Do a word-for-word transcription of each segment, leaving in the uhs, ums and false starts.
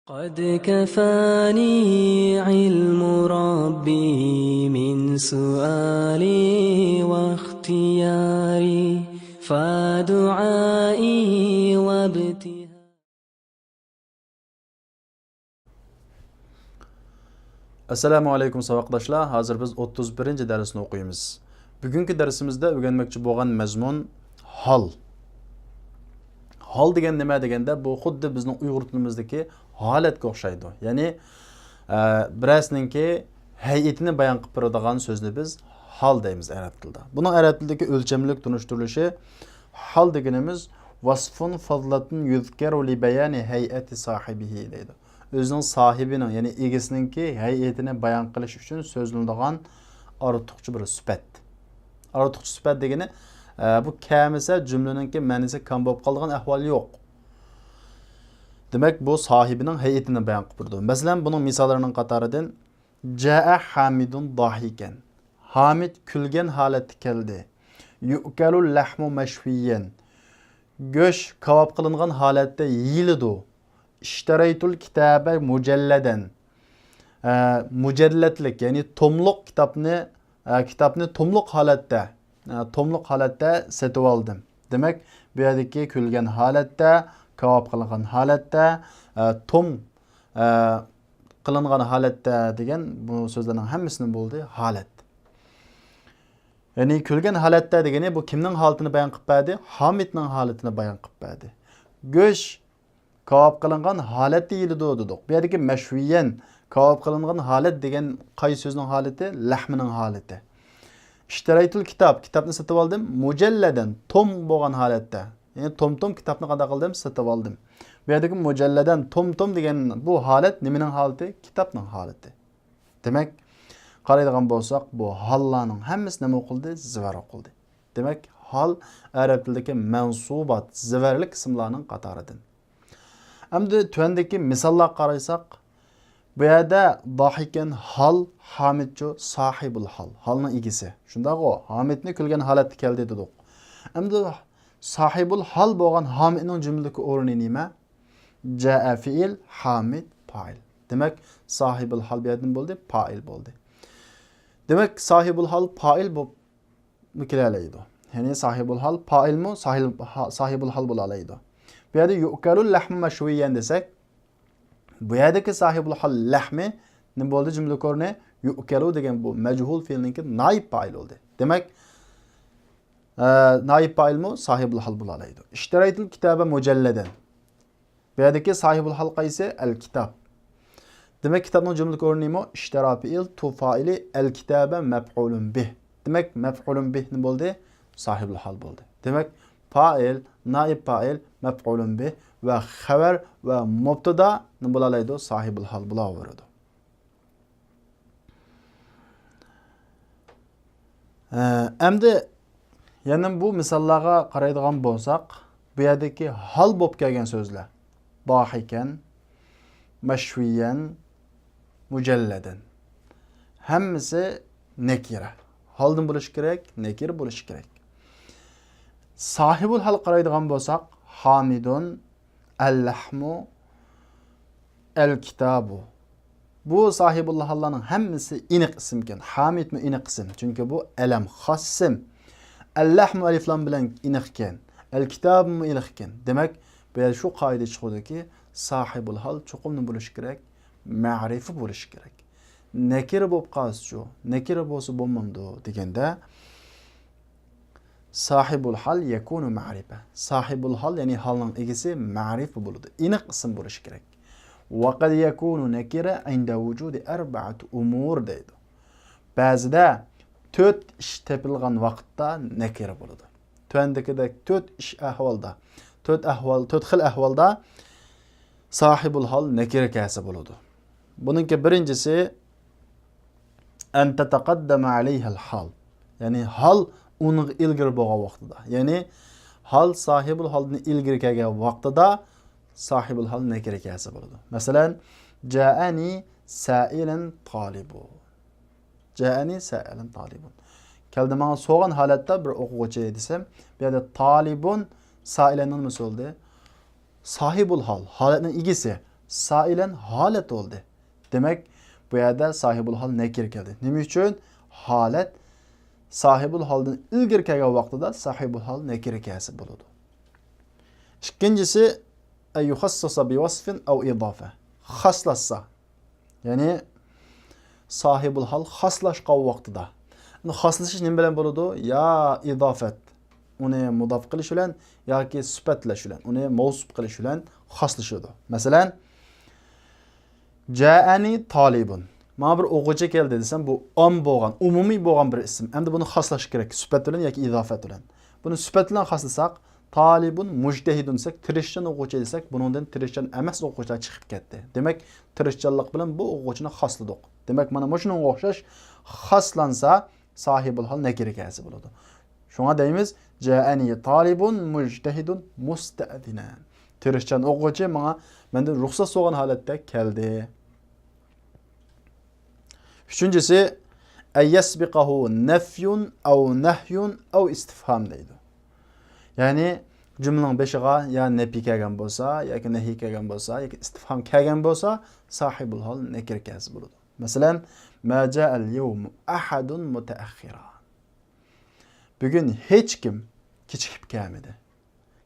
قد كفاني علم ربي من سؤالي واختياري، فدعائي وابتهالي. ئەسسالامۇ ئەلەيكۇم ساۋاقداشلار، ھازىر بىز ئوتتۇز بىرىنچى دەرسنى ئوقۇيمىز. بۈگۈنكى دەرسىمىزدە ئۆگەنمەكچى بولغان مەزمۇن ھال. ھال دېگەن نېمە دېگەندە، بۇ خۇددى بىزنىڭ ئۇيغۇر تىلىمىزدىكى ھالەتكە ئوخشايدۇ. يەنى، ئە، بىرەرسىنىڭكى ھەيئىتىنى بايان قىلىپ بېرىدىغان سۆزنى بىز ھال دەيمىز ئەرەب تىلىدا. بۇنىڭ ئەرەب تىلىدىكى ئۆلچەملىك تونۇشتۇرۇلۇشى، ھال دېگىنىمىز ۋەسفۇن فەزلەتۇن يۇزكەرۇ لىبەيانى ھەيئەتى ساھىبىھى دەيدۇ. ئۆزىنىڭ ساھىبىنىڭ، يەنى ئىگىسىنىڭكى ھەيئىتىنى بايان قىلىش ئۈچۈن سۆزلىنىدىغان ئارتۇقچە بىر سۈپەت. ئارتۇقچە سۈپەت دېگىنى، ئە، بۇ كەلمىسە جۈملىنىڭكى مەنىسى كام بولۇپ قالىدىغان ئەھۋال يوق. دېمەك، بۇ ساھىبىنىڭ ھەيئىتىنى بايان قىلىپ بېرىدۇ. مەسىلەن، بۇنىڭ مىساللىرىنىڭ قاتارىدىن، جاء ھامىدۇن ضاحكا. ھامىد كۈلگەن ھالەتتە كەلدى. يؤكل اللحم مشويا. گۆش كاۋاپ قىلىنغان ھالەتتە يېيىلىدۇ. اشتريت الكتاب مجلدا. ئە، مۇجەللەتلىك، يەنى توملۇق كىتابنى، ئە، كىتابنى توملۇق ھالەتتە، ئە، توملۇق ھالەتتە سېتىۋالدىم. دېمەك، بۇ يەردىكى كۈلگەن ھالەتتە، كاۋاپ قىلىنغان ھالەتتە، ئە، توم، ئە، قىلىنغان ھالەتتە دېگەن بۇ سۆزلەرنىڭ ھەممىسىنى بولدى ھالەت. يەنى كۈلگەن ھالەتتە دېگىنى بۇ كىمنىڭ ھالىتىنى بايان قىلىپ بەردى؟ ھامىدنىڭ ھالىتىنى بايان قىلىپ بەردى. گۆش كاۋاپ قىلىنغان ھالەتتە يېيىلىدۇ دېدۇق. بۇ يەردىكى مەشۋىيەن، كاۋاپ قىلىنغان ھالەت دېگەن قايسى سۆزنىڭ ھالىتى؟ لەھمىنىڭ ھالىتى. ئىشتەرەيتۇل كىتاب، كىتابنى سېتىۋالدىم. مۇجەللەدەن، توم بولغان ھالەتتە. يەنى توم-توم كىتابنى قانداق قىلدىم؟ سېتىۋالدىم. بۇ يەردىكى مۇجەللەدەن، توم-توم دېگەن بۇ ھالەت نېمىنىڭ ھالىتى؟ كىتابنىڭ ھالىتى. دېمەك، قارايدىغان بولساق، بۇ ھاللارنىڭ ھەممىسى نېمە ئوقۇلدى؟ زىۋەر ئوقۇلدى. دېمەك، ھال ئەرەب تىلىدىكى مەنسۇبات، زىۋەرلىك ئىسىملارنىڭ قاتارىدىن. ئەمدى تۆۋەندىكى مىساللارغا قارايساق، بۇ يەردە داھىكەن ھال، ھامىدچۇ ساھىبۇل ھال، ھالنىڭ ئىگىسى. شۇنداقغۇ؟ ھامىدنى كۈلگەن ھالەتتە كەلدى دېدۇق. ئەمدى ساھىبۇل ھال بولغان ھامىدنىڭ جۈملىدىكى ئورنى نېمە؟ جاء فېئىل، ھامىد پائىل. دېمەك، ساھىبۇل ھال بۇ يەردىن بولدى، پائىل بولدى. دېمەك، ساھىبۇل ھال پائىل بولۇپ كېلەلەيدۇ. يەنى ساھىبۇل ھال پائىلمۇ، ساھىل-، ھا-، ساھىبۇل ھال بولالايدۇ. بۇ يەردە يۇئكەلۇل لەھمۇ مەشۋىيەن دېسەك، بۇ يەردىكى ساھىبۇل ھال لەھمى نېمە بولدى جۈملە كورنى؟ يۇئكەلۇ دېگەن بۇ مەجھۇل فېئىلنىڭكى نائىب پائىل بولدى. دېمەك، ئە، نائىب پائىلمۇ ساھىبۇل ھال بولالايدۇ. ئىشتەرەيتۇل كىتابە مۇجەللەدەن. بۇ يەردىكى ساھىبۇل ھال قايسى؟ ئەل كىتاب. دېمەك، كىتابنىڭ جۈملىلىك ئورنى نېمە؟ ئىشتەرا پېئىل، تو فائىلى، ئەل كىتابە مەپئۇلۇن بىھ. دېمەك، مەپئۇلۇن بىھ نېمە بولدى؟ ساھىبۇل ھال بولدى. دېمەك، پائىل، نائىب پائىل، مەپئۇلۇن بىھ ۋە خەۋەر ۋە مۇبتىدا نېمە بولالايدۇ؟ ساھىبۇل ھال بولاۋېرىدۇ. ئە، ئەمدى يەنە بۇ مىساللارغا قارايدىغان بولساق، بۇ يەردىكى ھال بولۇپ كەلگەن سۆزلەر، داھىكەن، مەشۋىيەن، مۇجەللەدەن. ھەممىسى نەكىرە. ھالدىن بولۇشى كېرەك، نەكىرە بولۇشى كېرەك. ساھىبۇل ھال قارايدىغان بولساق، ھامىدۇن، ئەللەھمۇ، ئەلكىتابۇ. بۇ ساھىبۇل ھاللارنىڭ ھەممىسى ئېنىق ئىسىمكەن. ھامىدمۇ ئېنىق ئىسىم، چۈنكى بۇ ئەلەم خاس ئىسىم. ئەللەھمۇ ئەلىفلام بىلەن ئېنىقكەن. ئەلكىتابۇمۇ ئېنىقكەن. دېمەك، بۇ يەردە شۇ قائىدە چىقىدۇكى، ساھىبۇل ھال چوقۇم نېمە بولۇشى كېرەك؟ مەرىپە بولۇشى كېرەك. نەكىرە بولۇپ قالسىچۇ؟ نەكىرە بولسا بولمامدۇ دېگەندە، ساھىبۇل ھال يەكۇنۇ مەرىپە. ساھىبۇل ھال، يەنى ھالنىڭ ئىگىسى مەرىپە بولىدۇ. ئېنىق ئىسىم بولۇشى كېرەك. ۋەقەد يەكۇنۇ نەكىرە ئىندە ۋۇجۇدى ئەربەئەتى ئۇمۇر دەيدۇ. بەزىدە تۆت ئىش تېپىلغان ۋاقىتتا نەكىرە بولىدۇ. تۆۋەندىكىدەك تۆت ئىش ئەھۋالدا، تۆت ئەھۋال، تۆت خىل ئەھۋالدا ساھىبۇل ھال نەكىرە كەلسە بولىدۇ. بۇنىڭكى بىرىنچىسى، ئەن تەتەقەددەمە ئەلەيھەل ھال. يەنى ھال ئۇنىڭغا ئىلگىرى بولغان ۋاقتىدا. يەنى ھال ساھىبۇل ھالدىن ئىلگىرى كەلگەن ۋاقتىدا ساھىبۇل ھال نەكىرە كەلسە بولىدۇ. مەسىلەن، جائەنى سائىلەن تالىبۇ. جائەنى سائىلەن تالىبۇن. كەلدى ماڭا سورىغان ھالەتتە بىر ئوقۇغۇچى دېسەم، بۇ يەردە تالىبۇن سائىلەننىڭ نېمىسى بولدى؟ ساھىبۇل ھال، ھالەتنىڭ ئىگىسى. سائىلەن ھالەت بولدى. دېمەك، بۇ يەردە ساھىبۇل ھال نەكىرە كەلدى. نېمە ئۈچۈن؟ ھالەت ساھىبۇل ھالدىن ئىلگىرى كەلگەن ۋاقتىدا ساھىبۇل ھال نەكىرە كەلسە بولىدۇ. ئىككىنچىسى، أن يخصص بوصف أو إضافة. خاسلاشسا. يەنى ساھىبۇل ھال خاسلاشقان ۋاقتىدا. ئەمدى خاسلىشىش نېمە بىلەن بولىدۇ؟ يا ئىزافەت، ئۇنى مۇزاپ قىلىش بىلەن ياكى سۈپەتلەش بىلەن، ئۇنى مەۋسۇپ قىلىش بىلەن خاسلىشىدۇ. مەسىلەن، جائەنى تالىبۇن. ماڭا بىر ئوقۇغۇچى كەلدى دېسەم، بۇ ئام بولغان، ئومۇمىي بولغان بىر ئىسىم. ئەمدى بۇنى خاسلاش كېرەك، سۈپەت بىلەن ياكى ئىزافەت بىلەن. بۇنى سۈپەت بىلەن خاسلىساق، تالىبۇن مۇجتەھىدۇن دېسەك، تىرىشچان ئوقۇغۇچى دېسەك، بۇنىڭدىن تىرىشچان ئەمەس ئوقۇغۇچىلار چىقىپ كەتتى. دېمەك، تىرىشچانلىق بىلەن بۇ ئوقۇغۇچىنى خاسلىدۇق. دېمەك، مانا مۇشۇنىڭغا ئوخشاش خاسلانسا، ساھىبۇل ھال نەكىرە كەلسە بولىدۇ. شۇڭا دەيمىز، جائەنى تالىبۇن مۇجتەھىدۇن مۇستەئزىنەن. تىرىشچان ئوقۇغۇچى ماڭا، مەندىن رۇخسەت سورىغان ھالەتتە كەلدى. ئۈچىنچىسى، ئەن يەسبىقەھۇ نەفيۇن ئەۋ نەھيۇن ئەۋ ئىستىفھام دەيدۇ. يەنى جۈملىنىڭ بېشىغا يا نەپى كەلگەن بولسا، ياكى نەھى كەلگەن بولسا، ياكى ئىستىفھام كەلگەن بولسا، ساھىبۇل ھال نەكىرە كەلسە بولىدۇ. مەسىلەن، ما جائەل يەۋمۇ ئەھەدۇن مۇتەئەخخىرا. بۈگۈن ھېچكىم كېچىكىپ كەلمىدى.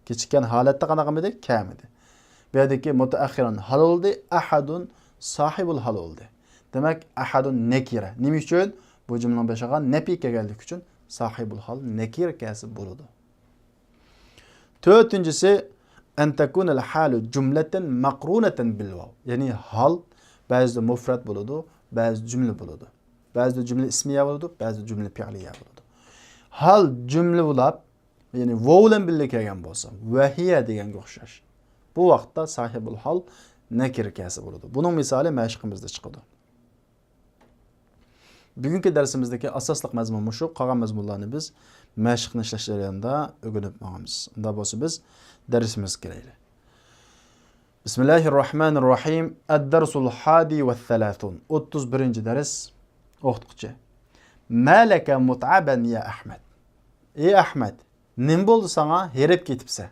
كېچىككەن ھالەتتە قانداق قىلمىدى؟ كەلمىدى. بۇ يەردىكى مۇتەئەخخىران ھال بولدى، ئەھەدۇن ساھىبۇل ھال بولدى. دېمەك، ئەھەدۇن نەكىرە. نېمە ئۈچۈن؟ بۇ جۈملىنىڭ بېشىغا نەپى كەلگەنلىكى ئۈچۈن ساھىبۇل ھال نەكىرە كەلسە بولىدۇ. تۆتىنچىسى، أن تكون الحال جملة مقرونة بالواو. يەنى ھال بەزىدە مۇفرەت بولىدۇ، بەزىدە جۈملە بولىدۇ. بەزىدە جۈملە ئىسمىيە بولىدۇ، بەزىدە جۈملە پېئلىيە بولىدۇ. ھال جۈملە بولاپ، يەنى ۋاۋ بىلەن بىللە كەلگەن بولسا، ۋەھىيە دېگەنگە ئوخشاش. بۇ ۋاقىتتا ساھىبۇل ھال نەكىرە كەلسە بولىدۇ. بۇنىڭ مىسالى مەشىقىمىزدە چىقىدۇ. بۈگۈنكى دەرسىمىزدىكى ئاساسلىق مەزمۇن مۇشۇ. قالغان مەزمۇنلارنى بىز مەشىقنى ئىشلەش جەريانىدا ئۆگىنىپ ماڭىمىز. ئۇنداق بولسا بىز دەرسىمىزگە كىرەيلى. بىسمىللاھىرراھمانىرراھىم. ئەددەرسۇل ھادى ۋەسسەلاسۇن. ئوتتۇز بىرىنچى دەرس. ئوقۇتقۇچى. ما لەكە مۇتئەبەن يا ئەھمەد. ئەي ئەھمەد، نېمە بولدى ساڭا، ھېرىپ كېتىپسەن؟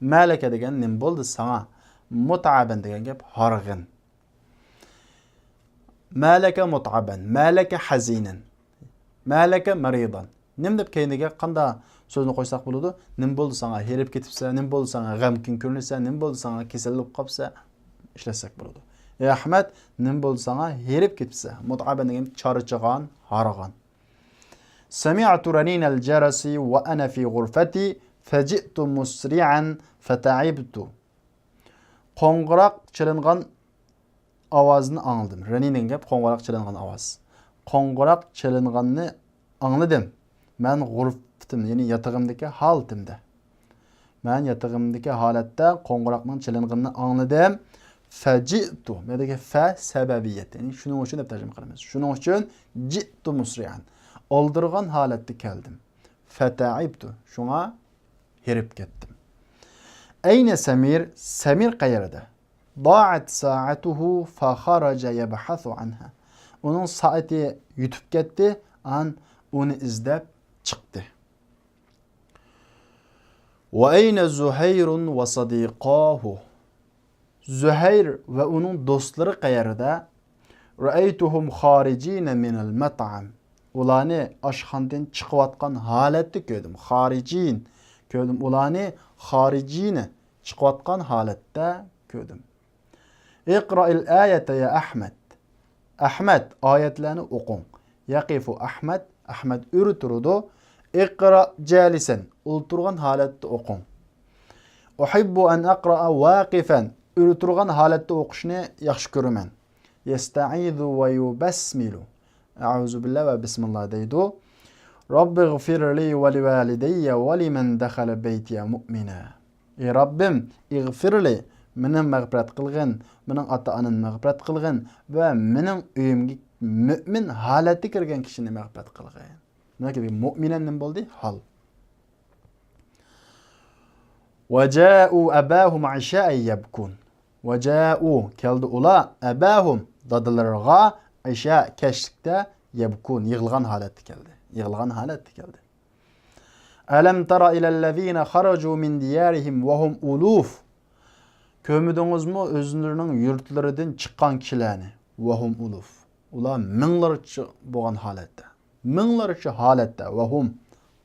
ما لەكە دېگەن نېمە بولدى ساڭا؟ مۇتئەبەن دېگەن گەپ ھارغىن. ما لەكە مۇتئەبەن، ما لەكە ھەزىنەن، ما لەكە مەرىدەن. نېمە دەپ كەينىگە قانداق سۆزنى قويساق بولىدۇ؟ نېمە بولدى ساڭا، ھېرىپ كېتىپسەن؟ نېمە بولدى ساڭا، غەمكىن كۆرۈنىسەن؟ نېمە بولدى ساڭا، كېسەل بولۇپ قاپسەن؟ ئىشلەتسەك بولىدۇ. ئەي ئەھمەد، نېمە بولدى ساڭا، ھېرىپ كېتىپسەن؟ مۇتئەبەن دېگەن چارچىغان، ھارغان. سمعت رنين الجرس وأنا في غرفتي فجئت مسرعا فتعبت. قوڭغۇراق چېلىنغان ئاۋازنى ئاڭلىدىم. رەنىن دېگەن گەپ، قوڭغۇراق چېلىنغان ئاۋاز. قوڭغۇراق چېلىنغاننى ئاڭلىدىم. مەن غۇرفتىمدا، يەنى ياتىقىمدىكى ھالىتىمدە. مەن ياتىقىمدىكى ھالەتتە قوڭغۇراقنىڭ چېلىنغىنىنى ئاڭلىدىم. فەجىئتۇ. مەندىكى فە سەبەبىيەت، يەنى شۇنىڭ ئۈچۈن دەپ تەرجىمە قىلىمىز. شۇنىڭ ئۈچۈن جىئتۇ مۇسرىئەن. ئالدىرىغان ھالەتتە كەلدىم. فەتەئىبتۇ. شۇڭا ھېرىپ كەتتىم. ئەينە سەمىر؟ سەمىر قەيەردە؟ ضاعت ساعته فخرج يبحث عنها. ئۇنىڭ سائىتى يېتىپ كەتتى، ئان ئۇنى ئىزدەپ چىقتى. وأين زهير وصديقاه؟ زۇھەير ۋە ئۇنىڭ دوستلىرى قەيەردە؟ رأيتهم خارجين من المطعم. ئۇلارنى ئاشخانىدىن چىقىۋاتقان ھالەتتە كۆردۈم. خارجين. كۆردۈم ئۇلارنى خارجين، چىقىۋاتقان ھالەتتە كۆردۈم. اقرأ الآية يا أحمد. ئەھمەد، ئايەتلەرنى ئوقۇڭ. يقف أحمد، ئەھمەد ئۆرە تۇرىدۇ. اقرأ جالسا، ئولتۇرغان ھالەتتە ئوقۇڭ. أحب أن أقرأ واقفا، ئۆرە تۇرغان ھالەتتە ئوقۇشنى ياخشى كۆرىمەن. يستعيذ ويبسمل. أعوذ بالله ۋە بىسمىللا دەيدۇ. رب اغفر لي ولوالدي ولمن دخل بيتي مؤمنا. ئى رەببىم، ئىغفىرلى، مېنى مەغپىرەت قىلغىن، مېنىڭ ئاتا-ئانامنى مەغپىرەت قىلغىن ۋە مېنىڭ ئۆيۈمگە مۆمىن ھالەتتە كىرگەن كىشىنى مەغپىرەت قىلغىن. دېمەك، مۇئمىنەن نېمە بولدى؟ ھال. وجاءوا أباهم عشاء يبكون. وجاءوا، كەلدى ئۇلار، أباهم، دادىلىرىغا، عشاء، كەچلىكتە، يبكون، يىغلىغان ھالەتتە كەلدى. يىغلىغان ھالەتتە كەلدى. ألم تر إلى الذين خرجوا من ديارهم وهم ألوف. كۆرمىدىڭىزمۇ ئۆزلىرىنىڭ يۇرتلىرىدىن چىققان كىشىلەرنى؟ ۋەھۇم ئۇلۇف. ئۇلار مىڭلارچە بولغان ھالەتتە. مىڭلارچە ھالەتتە. ۋەھۇم.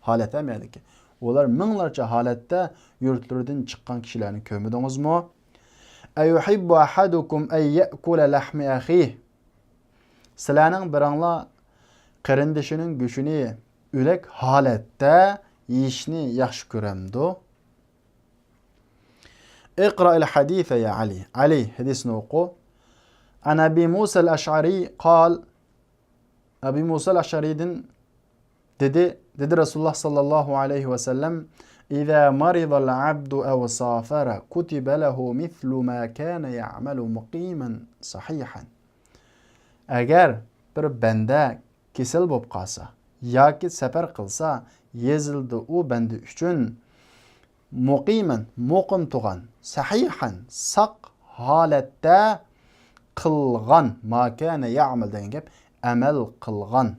ھالەت ھەم يەردىكى. ئۇلار مىڭلارچە ھالەتتە يۇرتلىرىدىن چىققان كىشىلەرنى كۆرمىدىڭىزمۇ؟ أيحب أحدكم أن يأكل لحم أخيه. سىلەرنىڭ بىرىڭلار قېرىندىشىنىڭ گۆشىنى ئۆلەك ھالەتتە يېيىشنى ياخشى كۆرەمدۇ؟ اقرأ الحديث يا علي. ئەلى، ھەدىسنى ئوقۇ. عن أبي موسى الأشعري قال، ئەبى مۇسا ئەشئەرىدىن دېدى، دېدى رەسۇلۇللاھ ساللاللاھۇ ئەلەيھى ۋەسەللەم: إذا مرض العبد أو سافر كتب له مثل ما كان يعمل مقيما صحيحا. ئەگەر بىر بەندە كېسەل بولۇپ قالسا ياكى سەپەر قىلسا، يېزىلىدۇ ئۇ بەندە ئۈچۈن مۇقىمەن، مۇقىم تۇرغان، سەھىھەن، ساق ھالەتتە قىلغان، ما كان يعمل دېگەن گەپ، ئەمەل قىلغان.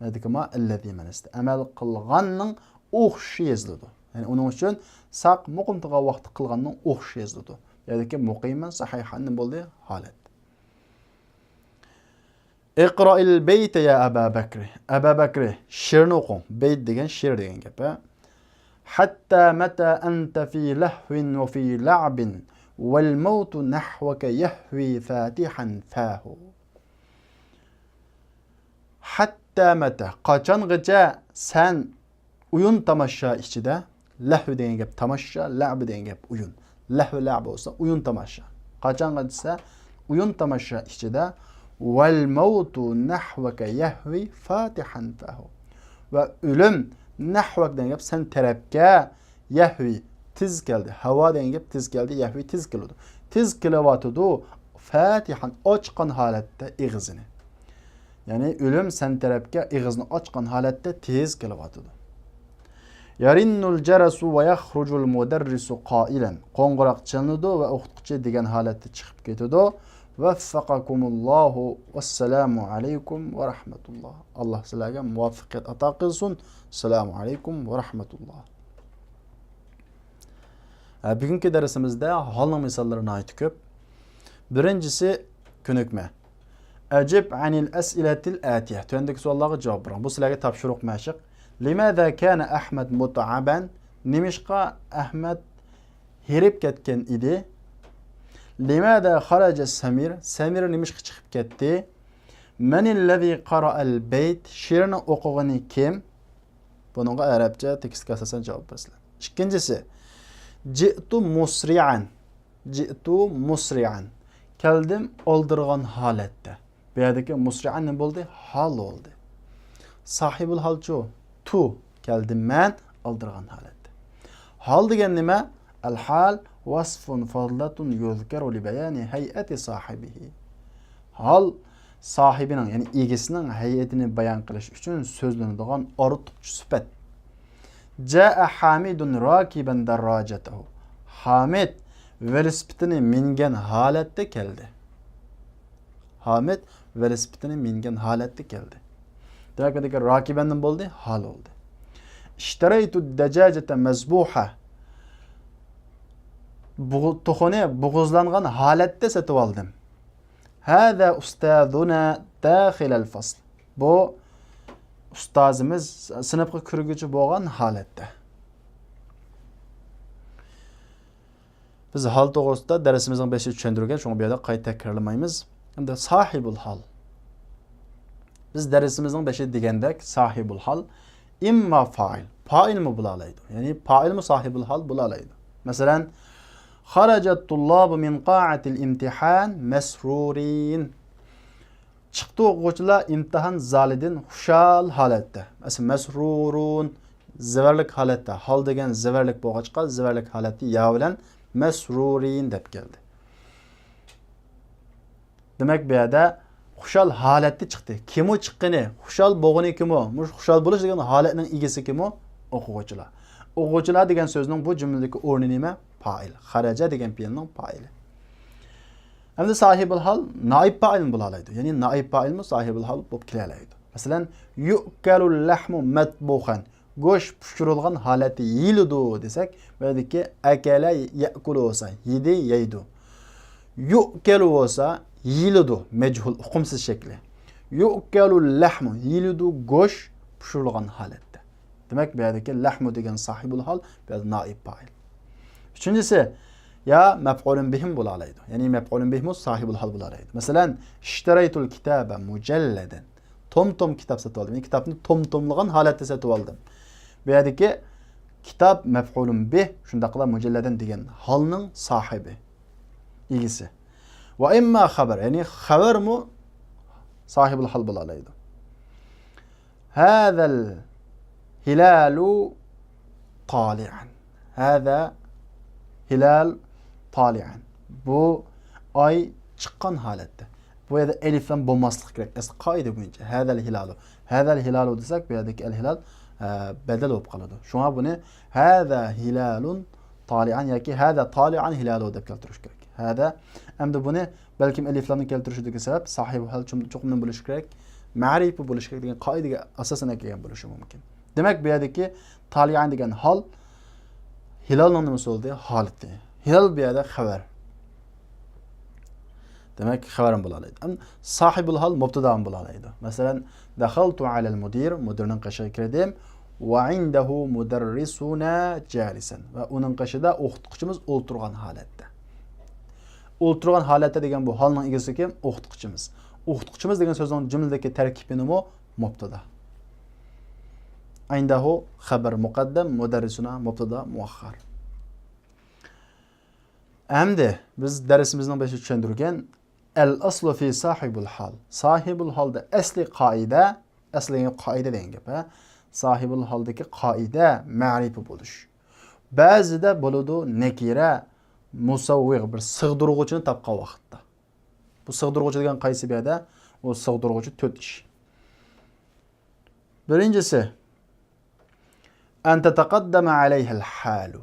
نەدىكى ما؟ الذي مەنىسىدە. ئەمەل قىلغاننىڭ ئوخشىشى يېزىلىدۇ. يەنى ئۇنىڭ ئۈچۈن ساق، مۇقىم تۇرغان ۋاقىتتا قىلغاننىڭ ئوخشىشى يېزىلىدۇ. يەنىكى مۇقىمەن، سەھىھەن نېمە بولدى؟ ھالەت. اقرأ البيت يا أبا بكر. ئەبا بەكرى، شېئىرنى ئوقۇڭ. بەيت دېگەن شېئىر دېگەن گەپ، ھە. حتى متى أنت في لهو وفي لعب والموت نحوك يهوي فاتحا فاه. حتى متى، قاچانغىچە سەن ئويۇن تاماشا ئىچىدە، لەھۋ دېگەن گەپ تاماشا، لەئب دېگەن گەپ ئويۇن. لەھۋ لەئب بولسا ئويۇن تاماشا. قاچانغىچە دېسە ئويۇن تاماشا ئىچىدە، والموت نحوك يهوي فاتحا فاه. ۋە ئۆلۈم نحوك دېگەن گەپ سەن تەرەپكە يهوي تېز كەلدى. ھاۋا دېگەن گەپ تېز كەلدى، يهوي تېز كېلىدۇ. تېز كېلىۋاتىدۇ، فاتحا ئاچقان ھالەتتە ئېغىزىنى. يەنى ئۆلۈم سەن تەرەپكە ئېغىزنى ئاچقان ھالەتتە تېز كېلىۋاتىدۇ. يرن الجرس ويخرج المدرس قائلا. قوڭغۇراق چېلىنىدۇ ۋە ئوقۇتقۇچى دېگەن ھالەتتە چىقىپ كېتىدۇ. وفقكم الله والسلام عليكم ورحمة الله. ئاللاھ سىلەرگە مۇۋەپپەقىيەت ئاتا قىلسۇن. السلام عليكم ورحمة الله. ھە، بۈگۈنكى دەرسىمىزدە ھالنىڭ مىساللىرى ناھايىتى كۆپ. بىرىنچىسى، كۆنۈكمە. أجب عن الأسئلة الآتية. تۆۋەندىكى سوئاللارغا جاۋاب بېرىڭ. بۇ سىلەرگە تاپشۇرۇق مەشىق. لماذا كان أحمد متعبا؟ نېمىشقا ئەھمەد ھېرىپ كەتكەن ئىدى؟ لماذا خرج سمير؟ سەمىر نېمىشقا چىقىپ كەتتى؟ من الذي قرأ البيت؟ شېئىرنى ئوقۇغىنى كىم؟ بۇنىڭغا ئەرەبچە تېكىستكە ئاساسەن جاۋاب بېرىسىلەر. ئىككىنچىسى، جئت مسرعا. جئت مسرعا. كەلدىم ئالدىرىغان ھالەتتە. بۇ يەردىكى مسرعا نېمە بولدى؟ ھال بولدى. صاحىبۇل ھالچۇ؟ تو. كەلدىم مەن ئالدىرىغان ھالەتتە. ھال دېگەن نېمە؟ الحال وصف فضلة يذكر لبيان هيئة صاحبه. ھال ساھىبىنىڭ، يەنى ئىگىسىنىڭ ھەيئىتىنى بايان قىلىش ئۈچۈن سۆزلىنىدىغان ئارتۇقچە سۈپەت. جاء حامد راكبا دراجته. ھامىد ۋېلىسىپىتىنى مىنگەن ھالەتتە كەلدى. ھامىد ۋېلىسىپىتىنى مىنگەن ھالەتتە كەلدى. دېمەك، بۇ يەردىكى راكىبەندىن بولدى، ھال بولدى. اشتريت الدجاجة مذبوحة. بۇغ-، توخۇنى بوغۇزلانغان ھالەتتە سېتىۋالدىم. هذا أستاذنا داخل الفصل. بۇ ئۇستازىمىز سىنىپقا كىرگۈچى بولغان ھالەتتە. بىز ھال توغرىسىدا دەرسىمىزنىڭ بېشىدا چۈشەندۈرگەن، شۇڭا بۇ يەردە قايتا تەكرارلىمايمىز. ئەمدى ساھىبۇل ھال. بىز دەرسىمىزنىڭ بېشىدا دېگەندەك، ساھىبۇل ھال ئىمما فائىل، فائىلمۇ بولالايدۇ. يەنى فائىلمۇ ساھىبۇل ھال بولالايدۇ. مەسىلەن، خرج الطلاب من قاعة الامتحان مسرورين. چىقتى ئوقۇغۇچىلار ئىمتىھان زالىدىن خۇشال ھالەتتە. مەسىلەن، مەسرۇرۇن، زېۋەرلىك ھالەتتە. ھال دېگەن زېۋەرلىك بولغاچقا، زېۋەرلىك ھالەتتە يا بىلەن مەسرۇرىن دەپ كەلدى. دېمەك، بۇ يەردە خۇشال ھالەتتە چىقتى. كىمۇ چىققىنى، خۇشال بولغىنى كىمۇ؟ مۇشۇ خۇشال بولۇش دېگەن ھالەتنىڭ ئىگىسى كىمۇ؟ ئوقۇغۇچىلار. ئوقۇغۇچىلار دېگەن سۆزنىڭ بۇ جۈملىدىكى ئورنى نېمە؟ پائىل. خەرەجە دېگەن پېئىلنىڭ پائىلى. ئەمدى ساھىبۇل ھال نائىب پائىلمۇ بولالايدۇ. يەنى نائىب پائىلمۇ ساھىبۇل ھال بولۇپ كېلەلەيدۇ. مەسىلەن، يؤكل اللحم مطبوخا. گۆش پىشۇرۇلغان ھالەتتە يېيىلىدۇ دېسەك، بۇ يەردىكى ئەكەلە يەئكۇلۇ بولسا، يېدى، يەيدۇ. يۇئكەلۇ بولسا، يېيىلىدۇ، مەجھۇل، ئۇقۇمسىز شەكلى. يۇئكەلۇ لەھمۇ، يېيىلىدۇ گۆش پىشۇرۇلغان ھالەتتە. دېمەك، بۇ يەردىكى لەھمۇ دېگەن ساھىبۇل ھال، بۇ يەردە نائىب پائىل. ئۈچىنچىسى، يا مەپئۇلۇن بىھىمۇ بولالايدۇ. يەنى مەپئۇلۇن بىھىمۇ ساھىبۇل ھال بولالايدۇ. مەسىلەن، ئىشتەرەيتۇل كىتابە مۇجەللەدەن. توم-توم كىتاب سېتىۋالدىم. يەنى كىتابنى توم-توملىغان ھالەتتە سېتىۋالدىم. بۇ يەردىكى كىتاب مەپئۇلۇن بىھ، شۇنداقلا مۇجەللەدەن دېگەن ھالنىڭ ساھىبى، ئىگىسى. ۋە ئىمما خەبەر، يەنى خەۋەرمۇ ساھىبۇل ھال بولالايدۇ. ھازەل ھىلالۇ تالىئەن. ھازا ھىلال تالىئەن. بۇ ئاي چىققان ھالەتتە. بۇ يەردە ئەلىف لام بولماسلىقى كېرەك. ئەسلى قائىدە بويىچە. ھازەل ھىلالۇ. ھازەل ھىلالۇ دېسەك، بۇ يەردىكى ئەل ھىلال، ئە، بەدەل بولۇپ قالىدۇ. شۇڭا بۇنى ھازا ھىلالۇن تالىئەن ياكى ھازا تالىئەن ھىلالۇ دەپ كەلتۈرۈش كېرەك. ھازا. ئەمدى بۇنى بەلكىم ئەلىف لامنى كەلتۈرۈشىدىكى سەۋەب ساھىبۇل ھال چوقۇم، چوقۇم نېمە بولۇشى كېرەك؟ مەرىپە بولۇشى كېرەك دېگەن قائىدىگە ئاساسەن كەلگەن بولۇشى مۇمكىن. دېمەك، بۇ يەردىكى تالىئەن دېگەن ھال، ھىلالنىڭ نېمىسى بولدى؟ ھالىتى. ھىلال بۇ يەردە خەۋەر. دېمەك، خەۋەرمۇ بولالايدۇ. ئەم، ساھىبۇل ھال مۇبتىدامۇ بولالايدۇ. مەسىلەن، دەخەلتۇ ئەلەل مۇدىر، مۇدىرنىڭ قېشىغا كىردىم. ۋە ئىندەھۇ مۇدەررىسۇنە جالىسەن. ۋە ئۇنىڭ قېشىدا ئوقۇتقۇچىمىز ئولتۇرغان ھالەتتە. ئولتۇرغان ھالەتتە دېگەن بۇ ھالنىڭ ئىگىسى كىم؟ ئوقۇتقۇچىمىز. ئوقۇتقۇچىمىز دېگەن سۆزنىڭ جۈملىدىكى تەركىبى نېمە؟ مۇبتىدا. ئىندەھۇ خەبەر مۇقەددەم، مۇدەررىسۇنە مۇبتىدا مۇئەخخەر. ئەمدى بىز دەرسىمىزنىڭ بېشىدا چۈشەندۈرگەن ئەل ئەسلۇ فى ساھىبۇل ھال. ساھىبۇل ھالدا ئەسلى قائىدە، ئەسلى قائىدە دېگەن گەپ، ھە؟ ساھىبۇل ھالدىكى قائىدە مەرىپە بولۇش. بەزىدە بولىدۇ نەكىرە، مۇسەۋۋىغ، بىر سىغدۇرغۇچىنى تاپقان ۋاقىتتا. بۇ سىغدۇرغۇچى دېگەن قايسى بۇ يەردە؟ ئۇ سىغدۇرغۇچى تۆت ئىش. بىرىنچىسى، ئەن تەتەقەددەمە ئەلەيھەل ھالۇ.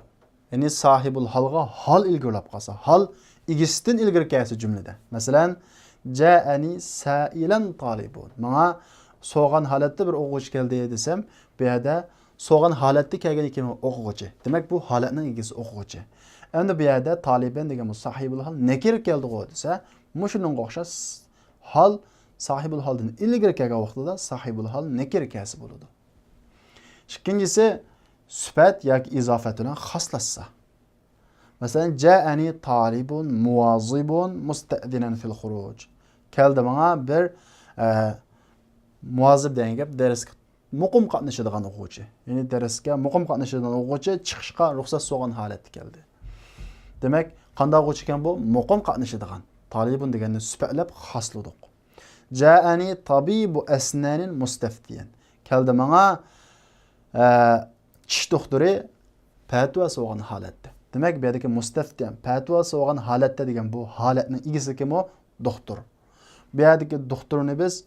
يەنى ساھىبۇل ھالغا ھال ئىلگىرىلەپ قالسا، ھال ئىگىسىدىن ئىلگىرى كەلسە جۈملىدە. مەسىلەن، جائەنى سائىلەن تالىبۇن. ماڭا سورىغان ھالەتتە بىر ئوقۇغۇچى كەلدى دېسەم، بۇ يەردە سورىغان ھالەتتە كەلگەن ئىكەن ئوقۇغۇچى. دېمەك، بۇ ھالەتنىڭ ئىگىسى ئوقۇغۇچى. ئەمدى بۇ يەردە تالىبەن دېگەن بۇ ساھىبۇل ھال نەكىرە كەلدىغۇ دېسە، مۇشۇنىڭغا ئوخشاش ھال ساھىبۇل ھالدىن ئىلگىرى كەلگەن ۋاقتىدا ساھىبۇل ھال نەكىرە كەلسە بولىدۇ. ئىككىنچىسى، سۈپەت ياكى ئىزافەت بىلەن خاسلاشسا. مەسىلەن، جائەنى تالىبۇن مۇۋازىبۇن مۇستەئزىنەن فىل خۇرۇج. كەلدى ماڭا بىر، ئە، مۇۋازىب دېگەن گەپ دەرسكە مۇقىم قاتنىشىدىغان ئوقۇغۇچى. يەنى دەرسكە مۇقىم قاتنىشىدىغان ئوقۇغۇچى چىقىشقا رۇخسەت سورىغان ھالەتتە كەلدى. دېمەك، قانداق ئوقۇغۇچى ئىكەن بۇ؟ مۇقىم قاتنىشىدىغان. تالىبۇن دېگەننى سۈپەتلەپ خاسلىدۇق. جائەنى تابىبۇ ئەسنانىن مۇستەفتىيەن. كەلدى ماڭا، ئە، چىش دوختۇرى پەتىۋا سورىغان ھالەتتە. دېمەك، بۇ يەردىكى مۇستەفتىيەن، پەتىۋا سورىغان ھالەتتە دېگەن بۇ ھالەتنىڭ ئىگىسى كىم ئۇ؟ دوختۇر. بۇ يەردىكى دوختۇرنى بىز،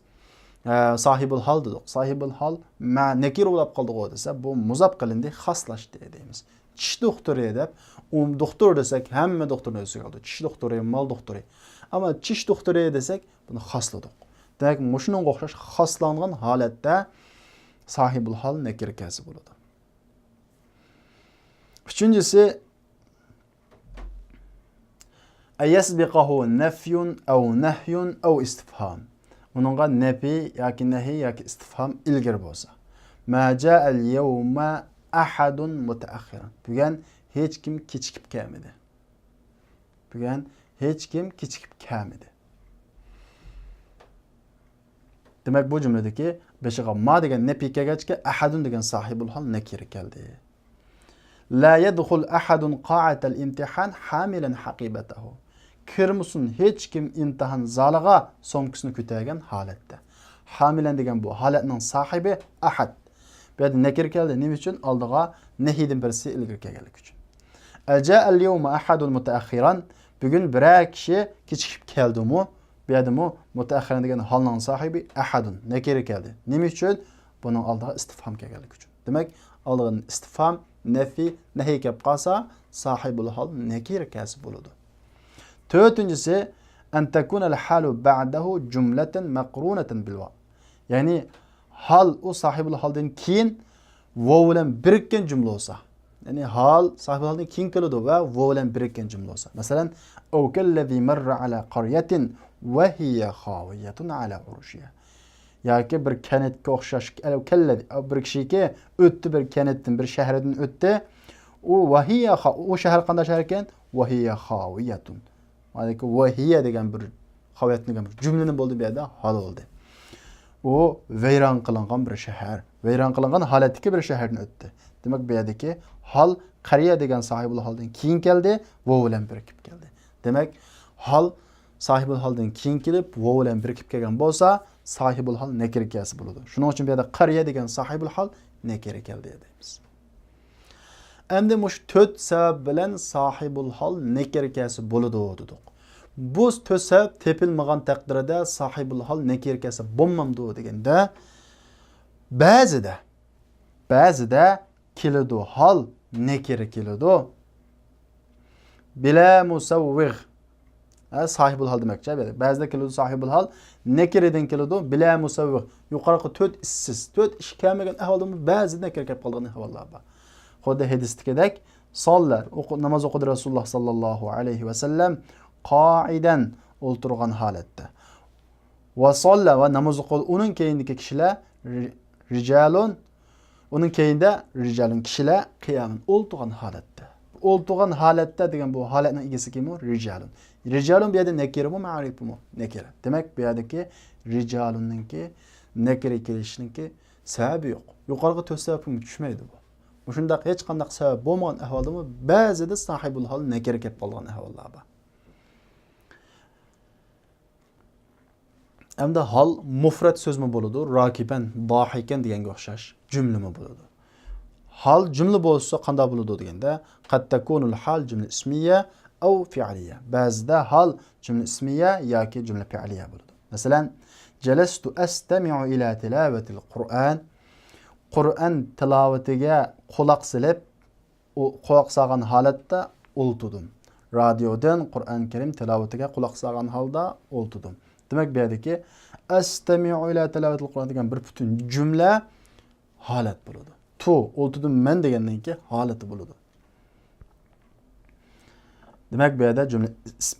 ئە، ساھىبۇل ھال دېدۇق. ساھىبۇل ھال مە-، نەكىرە بولاپ قالدىغۇ دېسە، بۇ مۇزاپ قىلىندى، خاسلاشتى دەيمىز. چىش دوختۇرى دەپ، ئۇ دوختۇر دېسەك، ھەممە دوختۇرنى ئۆز ئىچىگە ئالىدۇ. چىش دوختۇرى، مال دوختۇرى. ئەمما چىش دوختۇرى دېسەك، بۇنى خاسلىدۇق. دېمەك، مۇشۇنىڭغا ئوخشاش خاسلانغان ھالەتتە ساھىبۇل ھال نەكىرە كەلسە بولىدۇ. ئۈچىنچىسى، ئەيەسبىقەھۇ نەفيۇن ئەۋ نەھيۇن ئەۋ ئىستىفھام. ئۇنىڭغا نەپى ياكى نەھى ياكى ئىستىفھام ئىلگىرى بولسا. ما جائەل يەۋمە ئەھەدۇن مۇتەئەخخىرەن. بۈگۈن ھېچكىم كېچىكىپ كەلمىدى. بۈگۈن ھېچكىم كېچىكىپ كەلمىدى. دېمەك، بۇ جۈملىدىكى بېشىغا ما دېگەن نەپى كەلگەچكە، ئەھەدۇن دېگەن ساھىبۇل ھال نەكىرە كەلدى. لا يدخل أحد قاعة الامتحان حاملا حقيبته. كىرمىسۇن ھېچكىم ئىمتىھان زالىغا سومكىسىنى كۆتەرگەن ھالەتتە. ھامىلەن دېگەن بۇ ھالەتنىڭ ساھىبى ئەھەد. بۇ يەردە نەكىرە كەلدى. نېمە ئۈچۈن؟ ئالدىغا نەھىدىن بىرسى ئىلگىرى كەلگەنلىكى ئۈچۈن. ئەجائەل يەۋمە ئەھەدۇن مۇتەئەخخىرەن. بۈگۈن بىرەر كىشى كېچىكىپ كەلدىمۇ؟ بۇ يەردىمۇ مۇتەئەخخىرەن دېگەن ھالنىڭ ساھىبى ئەھەدۇن. نەكىرە كەلدى. نېمە ئۈچۈن؟ بۇنىڭ ئالدىغا ئىستىفھام كەلگەنلىكى ئۈچۈن. دېمەك، ئالدىغا ئىستىفھام، نەفى، نەھى كەپ قالسا، ساھىبۇل ھال نەكىرە كەلسە بولىدۇ. تۆتىنچىسى، أن تكون الحال بعده جملة مقرونة بالواو. يەنى ھال، ئۇ ساھىبۇل ھالدىن كېيىن ۋاۋ بىلەن بىرىككەن جۈملە بولسا، يەنى ھال ساھىبۇل ھالدىن كېيىن كېلىدۇ ۋە ۋاۋ بىلەن بىرىككەن جۈملە بولسا. مەسىلەن، أو كالذي مر على قرية وهي خاوية على عروشها. ياكى بىر كەنتكە ئوخشاش، كالذي، بىر كىشىكى ئۆتتى، بىر كەنتتىن، بىر شەھەردىن ئۆتتى. ئۇ وهي خا-، ئۇ شەھەر قانداق شەھەر ئىكەن؟ وهي خاوية. مانا وهي دېگەن بىر خاۋىيەت دېگەن بىر جۈملىنى بولدى بۇ يەردە ھال بولدى. ئۇ ۋەيران قىلىنغان بىر شەھەر، ۋەيران قىلىنغان ھالەتتىكى بىر شەھەردىن ئۆتتى. دېمەك، بۇ يەردىكى ھال قەريە دېگەن ساھىبۇل ھالدىن كېيىن كەلدى، ۋاۋ بىلەن بىرىكىپ كەلدى. دېمەك، ھال ساھىبۇل ھالدىن كېيىن كېلىپ، ۋاۋ بىلەن بىرىكىپ كەلگەن بولسا، ساھىبۇل ھال نەكىرە كەلسە بولىدۇ. شۇنىڭ ئۈچۈن بۇ يەردە قەريە دېگەن ساھىبۇل ھال نەكىرە كەلدى دەيمىز. ئەمدى مۇشۇ تۆت سەۋەب بىلەن ساھىبۇل ھال نەكىرە كەلسە بولىدۇ دېدۇق. بۇ تۆت سەۋەب تېپىلمىغان تەقدىردە ساھىبۇل ھال نەكىرە كەلسە بولمامدۇ دېگەندە، بەزىدە، بەزىدە كېلىدۇ، ھال نەكىرە كېلىدۇ. بىلا مۇسەۋۋىغ. ھە، ساھىبۇل ھال دېمەكچى. بەزىدە كېلىدۇ ساھىبۇل ھال، نەكىرىدىن كېلىدۇ، بىلا مۇسەۋۋىغ. يۇقىرىقى تۆت ئىشسىز، تۆت ئىش كەلمىگەن ئەھۋالدىمۇ بەزىدە نەكىرە كەپ قالىدىغان ئەھۋاللار بار. خۇددى ھەدىستىكىدەك، ساللا، ئوقۇ-، ناماز ئوقۇدى رەسۇلۇللا ساللاللاھۇ ئەلەيھى ۋەسەللەم، قائىدەن، ئولتۇرغان ھالەتتە. ۋە ساللا، ۋە ناماز ئوقۇدى ئۇنىڭ كەينىدىكى كىشىلەر، رى-، رىجالۇن، ئۇنىڭ كەينىدە رىجالۇن، كىشىلەر، قىيامەن، ئولتۇرغان ھالەتتە. ئولتۇرغان ھالەتتە دېگەن بۇ ھالەتنىڭ ئىگىسى كىمۇ؟ رىجالۇن. رىجالۇن بۇ يەردە نەكىرىمۇ، مەرىپىمۇ؟ نەكىرە. دېمەك، بۇ يەردىكى رىجالۇننىڭكى نەكىرە كېلىشىنىڭكى سەۋەبى يوق. يۇقىرىقى تۆت سەۋەبكىمۇ چۈشمەيدۇ بۇ. مۇشۇنداق ھېچقانداق سەۋەب بولمىغان ئەھۋالدىمۇ بەزىدە ساھىبۇل ھال نەكىرە كەپ قالغان ئەھۋاللار بار. ئەمدى ھال مۇفرەت سۆزمۇ بولىدۇ، راكىبەن، داھىكەن دېگەنگە ئوخشاش جۈملىمۇ بولىدۇ. ھال جۈملە بولسا قانداق بولىدۇ دېگەندە، قەد تەكۇنۇل ھال جۈملە ئىسمىيە ئەۋ فىئلىيە. بەزىدە ھال جۈملە ئىسمىيە ياكى جۈملە پىئلىيە بولىدۇ. مەسىلەن، جەلەستۇ ئەستەمىئۇ ئىلە تىلاۋەتىل قۇرئان. قۇرئان تىلاۋىتىگە قۇلاق سېلىپ، ئۇ قۇلاق سالغان ھالەتتە ئولتۇردۇم. رادىيودىن قۇرئان كەرىم تىلاۋىتىگە قۇلاق سالغان ھالدا ئولتۇردۇم. دېمەك، بۇ يەردىكى ئەستەمىئۇ ئىلە تىلاۋەتىل قۇرئان دېگەن بىر پۈتۈن جۈملە ھالەت بولىدۇ. تۇ، ئولتۇردۇم مەن دېگەننىڭكى ھالىتى بولىدۇ. دېمەك، بۇ يەردە جۈملە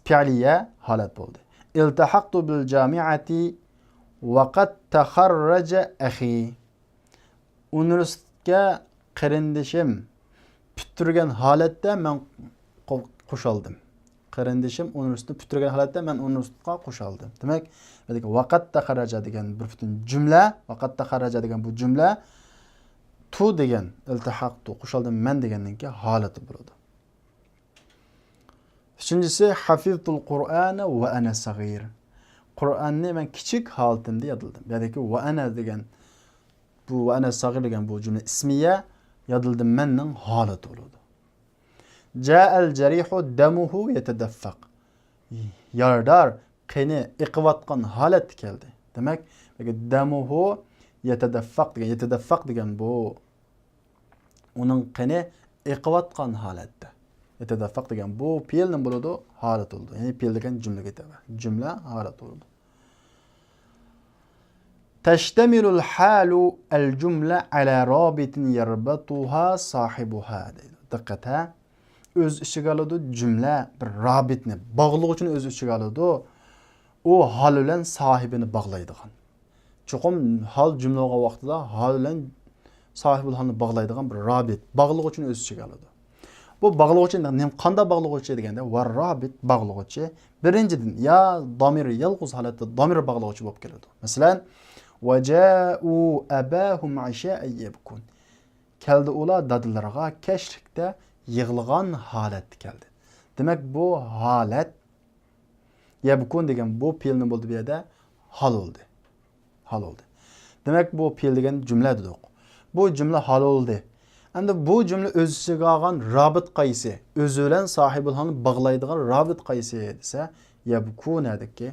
پىئلىيە ھالەت بولدى. ئىلتەھەقتۇ بىل جامىئەتى ۋەقەد تەخەررەجە ئەخى. ئۇنىۋېرسىتېتكە قېرىندىشىم پۈتتۈرگەن ھالەتتە مەن قو-، قوشالدىم. قېرىندىشىم ئۇنىۋېرسىتېتنى پۈتتۈرگەن ھالەتتە مەن ئۇنىۋېرسىتېتقا قوشالدىم. دېمەك، بۇ يەردىكى ۋەقەد تەخەررەجە دېگەن بىر پۈتۈن جۈملە، ۋەقەد تەخەررەجە دېگەن بۇ جۈملە، تۇ دېگەن، ئىلتەھەقتۇ، قوشالدىم مەن دېگەننىڭكى ھالىتى بولىدۇ. ئۈچىنچىسى، ھەفىزتۇل قۇرئانە ۋە ئەنە سەغىر. قۇرئاننى مەن كىچىك ھالىتىمدە يادلىدىم. بۇ يەردىكى ۋە ئەنە دېگەن، بۇ ۋە ئەنە سەغىر دېگەن بۇ جۈملە ئىسمىيە، يادلىدىم مەننىڭ ھالىتى بولىدۇ. جائەل جەرىھۇ دەمۇھۇ يەتەدەففەق. يارىدار قېنى ئېقىۋاتقان ھالەتتە كەلدى. دېمەك، دەمۇھۇ يەتەدەففەق دېگەن، يەتەدەففەق دېگەن بۇ ئۇنىڭ قېنى ئېقىۋاتقان ھالەتتە. يەتەدەففەق دېگەن بۇ پېئىل نېمە بولىدۇ؟ ھالەت بولىدۇ. يەنى پېئىل دېگەن جۈملىگە تەۋە. جۈملە ھالەت بولىدۇ. تەشتەمىلۇل ھالۇ ئەل جۈملە ئەلە رابىتىن يەربەتۇھا ساھىبۇھا دەيدۇ. دىققەت ھە. ئۆز ئىچىگە ئالىدۇ جۈملە بىر رابىتنى، باغلىغۇچىنى ئۆز ئىچىگە ئالىدۇ. ئۇ ھال بىلەن ساھىبىنى باغلايدىغان. چوقۇم ھال جۈملە بولغان ۋاقتىدا ھال بىلەن ساھىبۇل ھالنى باغلايدىغان بىر رابىت، باغلىغۇچىنى ئۆز ئىچىگە ئالىدۇ. بۇ باغلىغۇچى نېمە، قانداق باغلىغۇچى دېگەندە، ۋە رابىت باغلىغۇچى بىرىنچىدىن يا دامىر، يالغۇز ھالەتتە دامىر باغلىغۇچى بولۇپ كېلىدۇ. مەسىلەن، ۋە جائۇ ئەباھۇم ئىشائەن يەبكۇن. كەلدى ئۇلار دادىلىرىغا كەچلىكتە يىغلىغان ھالەتتە كەلدى. دېمەك، بۇ ھالەت يەبكۇن دېگەن بۇ پېئىل نېمە بولدى بۇ يەردە؟ ھال بولدى. ھال بولدى. دېمەك، بۇ پېئىل دېگەن جۈملە دېدۇق. بۇ جۈملە ھال بولدى. ئەمدى بۇ جۈملە ئۆز ئىچىگە ئالغان رابىت قايسى؟ ئۆزى بىلەن ساھىبۇل ھالنى باغلايدىغان رابىت قايسى دېسە، يەبكۇنەدىكى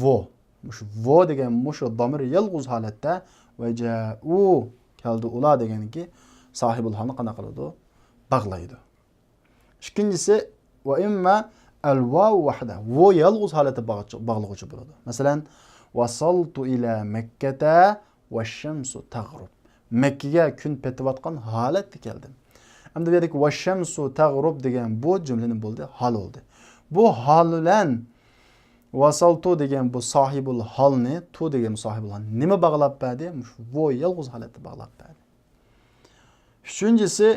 ۋۇ. مۇشۇ ۋۇ دېگەن مۇشۇ دامىر يالغۇز ھالەتتە ۋە جائۇ كەلدى ئۇلار دېگەنكى ساھىبۇل ھالنى قانداق قىلىدۇ؟ باغلايدۇ. ئىككىنچىسى، ۋە ئىمما ئەل ۋاۋ ۋەھدە. ۋۇ يالغۇز ھالەتتە باغ-، باغلىغۇچى بولىدۇ. مەسىلەن، ۋەسەلتۇ ئىلە مەككەتە ۋەششەمسۇ تەغرۇب. مەككىگە كۈن پېتىۋاتقان ھالەتتە كەلدىم. ئەمدى بۇ يەردىكى ۋەششەمسۇ تەغرۇب دېگەن بۇ جۈملىنى بولدى، ھال بولدى. بۇ ھال بىلەن ۋەسەلتۇ دېگەن بۇ ساھىبۇل ھالنى، تۇ دېگەن بۇ ساھىبۇل ھالنى نېمە باغلاپ بەردى؟ مۇشۇ ۋو يالغۇز ھالەتتە باغلاپ بەردى. ئۈچىنچىسى،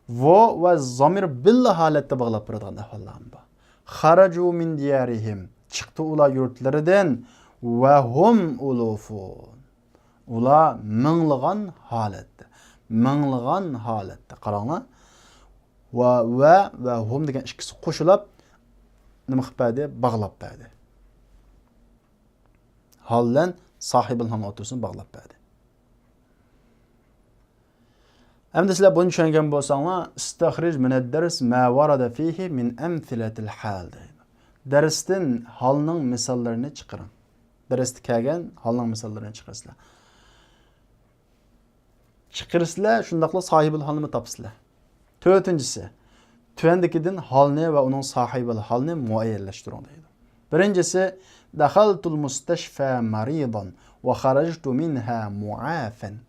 ۋو ۋە زامىر بىللە ھالەتتە باغلاپ بېرىدىغان ئەھۋاللارمۇ بار. خەرەجۇ مىن دىيارىھىم، چىقتى ئۇلار يۇرتلىرىدىن، ۋە ھۇم ئۇلۇفۇن، ئۇلار مىڭلىغان ھالەتتە. مىڭلىغان ھالەتتە. قاراڭلار. ۋە، ۋە، ۋە ھۇم دېگەن ئىككىسى قوشۇلۇپ نېمە قىلىپ بەردى؟ باغلاپ بەردى. ھال بىلەن ساھىبىل ھالنىڭ ئوتتۇرىسىنى باغلاپ بەردى. ئەمدى سىلەر بۇنى چۈشەنگەن بولساڭلار، ئىستەخرىج مىنەد دەرس مە ۋارادە فىھى مىن ئەمسىلەتىل ھال دەيدۇ. دەرستىن ھالنىڭ مىساللىرىنى چىقىرىڭ. دەرستە كەلگەن ھالنىڭ مىساللىرىنى چىقىرىسىلەر. چىقىرىسىلەر، شۇنداقلا ساھىبىل ھالنىمۇ تاپىسىلەر. تۆتىنچىسى، تۆۋەندىكىدىن ھالنى ۋە ئۇنىڭ ساھىبىل ھالنى مۇئەييەنلەشتۈرۈڭ دەيدۇ. بىرىنچىسى، دەخەلتۇل مۇستەشفا مەرىدەن ۋە خەرەجتۇ مىنھا مۇئافەن.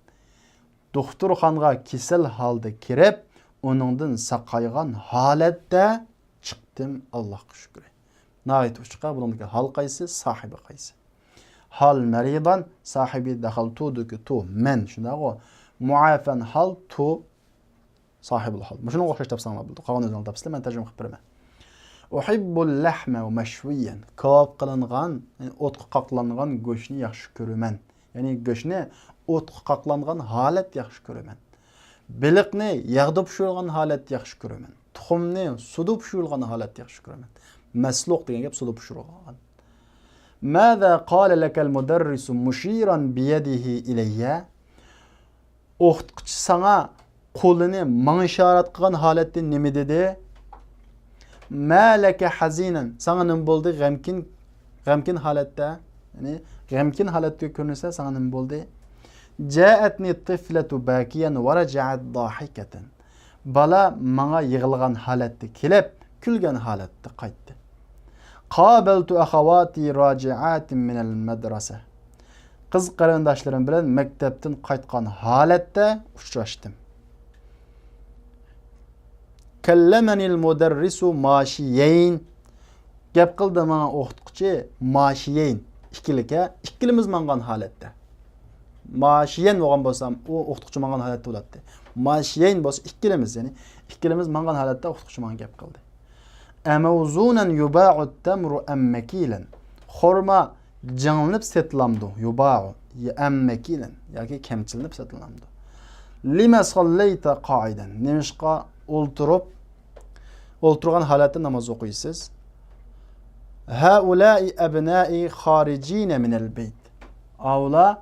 دوختۇرخانىغا كېسەل ھالدا كىرىپ، ئۇنىڭدىن ساقايغان ھالەتتە چىقتىم، ئاللاھقا شۈكرى. ناھايىتى ئوچۇققا، بۇنىڭدىكى ھال قايسى، ساھىبى قايسى؟ ھال مەرىدان، ساھىبى دەخەلتۇدىكى تۇ، مەن، شۇنداقغۇ؟ مۇئافەن ھال تۇ، ساھىبۇل ھال. مۇشۇنىڭغا ئوخشاش تاپساڭلار بولىدۇ. قالغان ئۆزۈڭلار تاپىسىلەر، مەن تەرجىمە قىلىپ بېرىمەن. ئۇھىببۇل لەھمە مەشۋىيەن. كاۋاپ قىلىنغان، يەنى ئوتقا قاقلانغان گۆشنى ياخشى كۆرىمەن. يەنى گۆشنى ئوتقا قاقلانغان ھالەتتە ياخشى كۆرىمەن. بېلىقنى ياغدا پىشۇرۇلغان ھالەتتە ياخشى كۆرىمەن. تۇخۇمنى سۇدا پىشۇرۇلغان ھالەتتە ياخشى كۆرىمەن. مەسلۇق دېگەن گەپ سۇدا پىشۇرۇلغان. ماذا قال لك المدرس مشيرا بيده إلي؟ ئوقۇتقۇچى ساڭا قولىنى ماڭا ئىشارەت قىلغان ھالەتتە نېمە دېدى؟ ما لك حزينا، ساڭا نېمە بولدى؟ غەمكىن، غەمكىن ھالەتتە، يەنى غەمكىن ھالەتتە كۆرۈنسە ساڭا نېمە بولدى؟ جاءتني الطفلة باكيا ورجعت ضاحكة. بالا ماڭا يىغلىغان ھالەتتە كېلىپ، كۈلگەن ھالەتتە قايتتى. قابلت أخواتي راجعات من المدرسة. قىز قېرىنداشلىرىم بىلەن مەكتەپتىن قايتقان ھالەتتە ئۇچراشتىم. كلمني المدرس ماشيين. گەپ قىلدى ماڭا ئوقۇتقۇچى ماشيين. ئىككىلىكە، ئىككىلىمىز ماڭغان ھالەتتە. ماشيين بولغان بولسام، ئۇ ئوقۇتقۇچى ماڭغان ھالەتتە بولاتتى. ماشيين بولسا ئىككىلىمىز، يەنى ئىككىلىمىز ماڭغان ھالەتتە ئوقۇتقۇچى ماڭا گەپ قىلدى. أموزونا يباع التمر أم مكيلا. خورما جىڭلىنىپ سېتىلامدۇ؟ يباع أم مكيلا، ياكى كەمچىلىنىپ سېتىلامدۇ؟ لم صليت قاعدا. نېمىشقا ئولتۇرۇپ، ئولتۇرغان ھالەتتە ناماز ئوقۇيسىز؟ هؤلاء أبنائي خارجين من البيت. ئاۋۇلار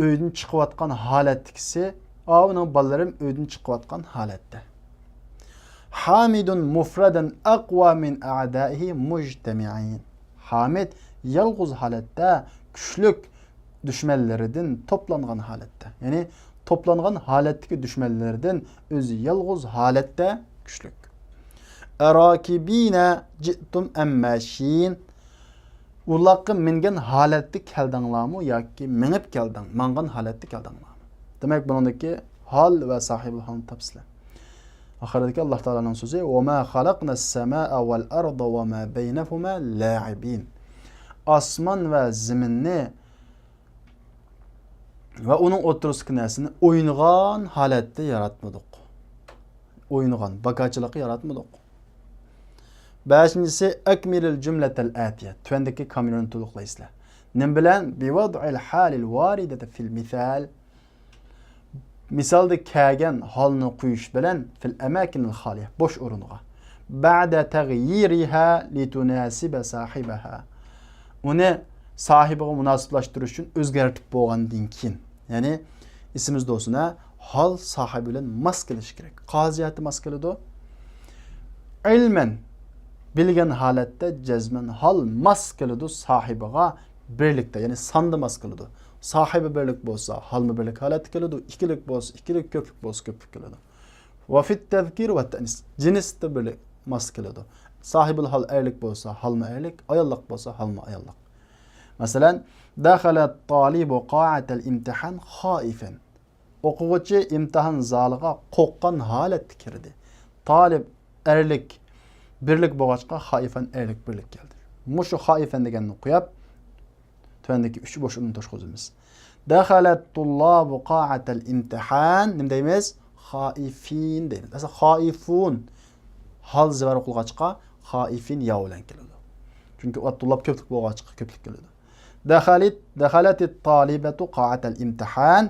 ئۆيدىن چىقىۋاتقان ھالەتتىكىسى، ئاۋۇ مېنىڭ بالىلىرىم ئۆيدىن چىقىۋاتقان ھالەتتە. حامد مفردا أقوى من أعدائه مجتمعين. ھامىد يالغۇز ھالەتتە كۈچلۈك دۈشمەنلىرىدىن توپلانغان ھالەتتە. يەنى توپلانغان ھالەتتىكى دۈشمەنلىرىدىن ئۆزى يالغۇز ھالەتتە كۈچلۈك. أراكبين جئتم أم ماشين. ئۇلاققا مىنگەن ھالەتتە كەلدىڭلارمۇ ياكى مېڭىپ كەلدىڭ، ماڭغان ھالەتتە كەلدىڭلارمۇ؟ دېمەك، بۇنىڭدىكى ھال ۋە ساھىبۇل ھالنى تاپىسىلەر. ئاخىرىدىكى ئاللا تائالانىڭ سۆزى، وما خلقنا السماء والأرض وما بينهما لاعبين. ئاسمان ۋە زېمىننى ۋە ئۇنىڭ ئوتتۇرىسىدىكى نەرسىنى ئوينىغان ھالەتتە ياراتمىدۇق. ئوينىغان، باكاچىلىققا ياراتمىدۇق. بەشىنچىسى، أكمل الجملة الآتية. تۆۋەندىكى كامىلىنى تولۇقلايسىلەر. نېمە بىلەن؟ بوضع الحال الواردة في المثال. مىسالدا كەلگەن ھالنى قويۇش بىلەن، في الأماكن الخالية، بوش ئورۇنغا. بعد تغييرها لتناسب صاحبها. ئۇنى ساھىبىغا مۇناسىپلاشتۇرۇش ئۈچۈن ئۆزگەرتىپ بولغاندىن كېيىن. يەنى ئېسىمىزدە بولسۇن، ھە، ھال ساھىبى بىلەن ماس كېلىشى كېرەك. قازىيەتتە ماس كېلىدۇ. ئىلمەن، بىلگەن ھالەتتە جەزمەن ھال ماس كېلىدۇ ساھىبىغا بىرلىكتە، يەنى ساندا ماس كېلىدۇ. ساھىبى بىرلىك بولسا، ھالمۇ بىرلىك ھالەتتە كېلىدۇ. ئىككىلىك بولسا ئىككىلىك، كۆپلۈك بولسا كۆپلۈك كېلىدۇ. وفي التذكير والتأنيث، جىنستا بىرلىك ماس كېلىدۇ. ساھىبىل ھال ئەرلىك بولسا، ھالمۇ ئەرلىك، ئاياللىق بولسا، ھالمۇ ئاياللىق. مەسىلەن، دخل الطالب قاعة الامتحان خائفا. ئوقۇغۇچى ئىمتىھان زالىغا قورققان ھالەتتە كىردى. تالىپ ئەرلىك بىرلىك بولغاچقا، خائىفەن ئەرلىك بىرلىك كەلدى. مۇشۇ خائىفەن دېگەننى قويۇپ، تۆۋەندىكى ئۈچ بوشلۇقنى توشقۇزىمىز. دەخەلەت تۇللابۇ قائەتەل ئىمتىھان. نېمە دەيمىز؟ خائىفىن دەيمىز. ئەسلى خائىفۇن. ھال زىبار قىلغاچقا، خائىفىن ياۋ بىلەن كېلىدۇ. چۈنكى ئۇ تۇللاب كۆپلۈك بولغاچقا، كۆپلۈك كېلىدۇ. دەخەلىت، دەخەلەتىت تالىبەتۇ قائەتەل ئىمتىھان.